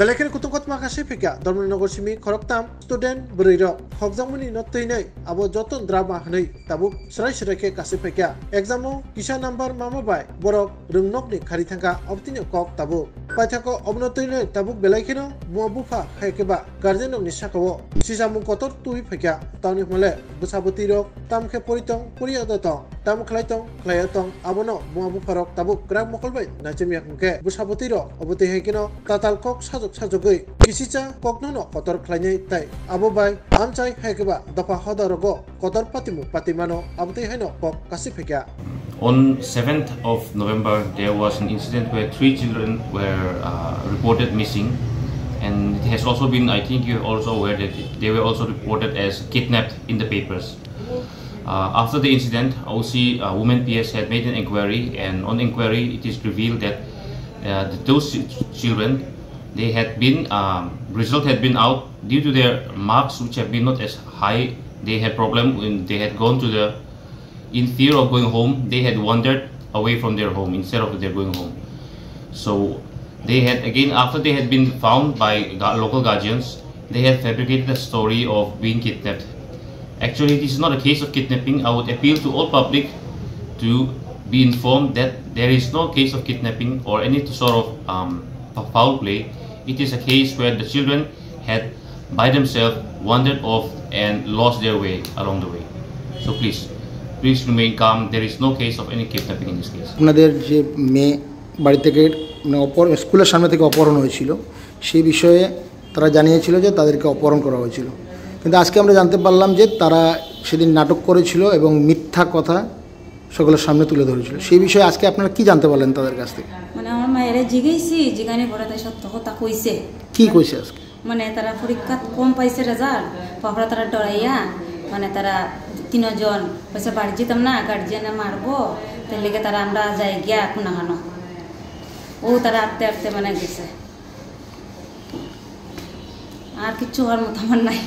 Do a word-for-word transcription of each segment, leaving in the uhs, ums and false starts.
Belai kheno kutung kotma kasi phaikha Dharmanagar simi khoroktham student bwrwi rok khokjakmani no twinai abo joto drama hwnwi tabuk swrai swrai khe kasi phaikha. Exam o kisa number mama bai borok rwngnokni khari thangkha, obotino kok tabuk. Paithakgo obono twinai tabuk belai kheno buma bupha hai khe ba guardian rokni sakao sisamung kotor twi phaikha. Tamni hwnle bwsa bwtwi rok tam khe pori tong, poriya da tong, tam khlai tong, khlaiya tong, abono buma bupha rok tabuk kwrak mokol bai naichomya hwnkhe bwsa bwtwi rok obo twi hai kheno tatal kok sajok sajogwi kisicha kokno no kotor khlainai tai abo bai amchai hai khe ba dopha hoda rogo kotor patimung patimano abotwi haino kok kasi phaikha. On seventh of November, there was an incident where three children were uh, reported missing, and it has also been, I think you are also aware that they were also reported as kidnapped in the papers. Uh, after the incident, O C, uh, Women P S had made an inquiry, and on inquiry, it is revealed that uh, th- those ch- children, they had been, um, result had been out due to their marks which have been not as high. They had problem when they had gone to the, in fear of going home, they had wandered away from their home instead of their going home. So they had, again, after they had been found by gu- local guardians, they had fabricated a story of being kidnapped. Actually, this is not a case of kidnapping. I would appeal to all public to be informed that there is no case of kidnapping or any sort of um, f- foul play. It is a case where the children had by themselves wandered off and lost their way along the way. So please, please remain calm. There is no case of any kidnapping in this case. আপনাদের যে মেয়ে বাড়ি থেকে, মানে, অপহর স্কুলের সামনে থেকে অপহরণ হয়েছিল, সেই বিষয়ে তারা জানিয়েছিল যে তাদেরকে অপহরণ করা হয়েছিল। কিন্তু আজকে আমরা জানতে পারলাম যে তারা সেদিন নাটক করেছিল এবং মিথ্যা কথা সকলের সামনে তুলে ধরেছিল। সেই বিষয়ে আজকে আপনারা কি জানতে পারলেন তাদের কাছ থেকে? মানে, আমার মায়েরা জিগাইছি, জিগানি পরে তাই সত্য কথা কইছে। কি কইছে আজকে? মানে, তারা পরীক্ষাত কম পাইছে রেজাল্ট, পরে তারা ডরাইয়া, মানে, তারা তিনজন কইছে বাড়ি যেতাম না, গার্জিয়ানে মারবো, তাই লেগে তারা আমরা যাই গিয়া কোনাখানো। ও তারা আটতে আটতে মানে গেছে। আর কিচ্ছু হওয়ার মতো আমার নাই।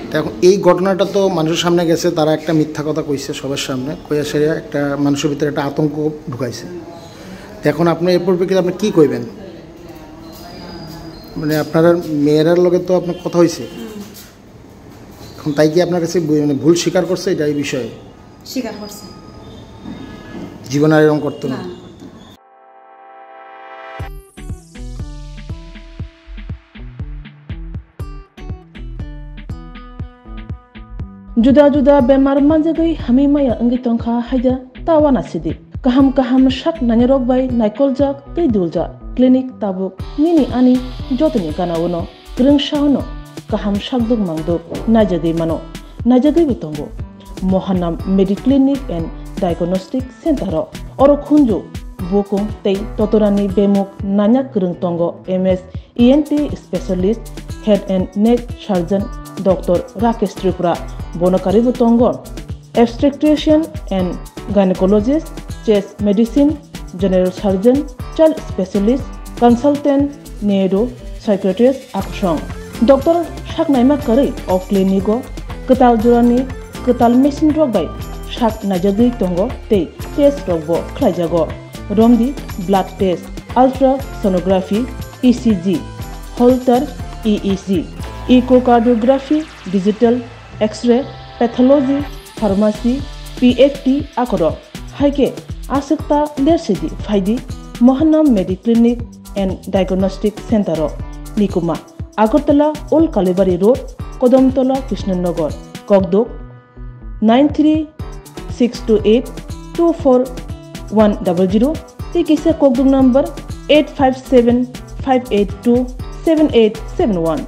তো এখন এই ঘটনাটা তো মানুষের সামনে গেছে, তারা একটা মিথ্যা কথা কইছে সবার সামনে, কইয়া সে একটা মানুষের ভিতরে একটা আতঙ্ক ঢুকাইছে। তো এখন আপনি এর পরিপ্রেক্ষিতে আপনি কি কইবেন? মানে আপনার মেয়েরার লগে তো আপনার কথা হয়েছে, এখন তাই কি আপনার কাছে বু- মানে ভুল স্বীকার করছে এটা এই বিষয়ে? স্বীকার করছে। জীবন আর এরকম করতো না। না, না, করতো না। Juda juda bemar manjagwi hamwi maya wngwi tongkha haida ta uanasidi. Kaham kaham sak nainarok bai naikoljak tei duljak clinic tabuk nini ani jotoni gana-o no kwrwngsa-o no kaham sakduk mangduk naijagwi mano, naijagwibo tongo. Mohanam Mediclinic and Diagnostic Center-o oro khunju bukung tei totorani bemuk nanya kwrwng tongo M S E N T specialist, head and neck surgeon Doctor Rakesh Tripura, bono karwibo tongo obstetrician and gynecologist, chest medicine, general surgeon, child specialist, consultant, neuro psychiatrist akusong. Doctor saknaima karwi o clinic-o kwtal jorani kwtal machine rok bai sak naijagwi tongo tei test rokbo khlaijago. Romdi blood test, ultrasonography, E C G, Holter E E G, echocardiography, digital X-ray, pathology, pharmacy, P F T akorok. Hai khe aswk ta lersidi phaidi Mohanam Mediclinic and Diagnostic Center-o. Nikuma, Agartala Old Kalibari Road, Kodomtola, Krishnanagar, Kokduk, nine three six two eight two four one double zero, tei kisa kokduk number eight five seven five eight two seven eight seven one.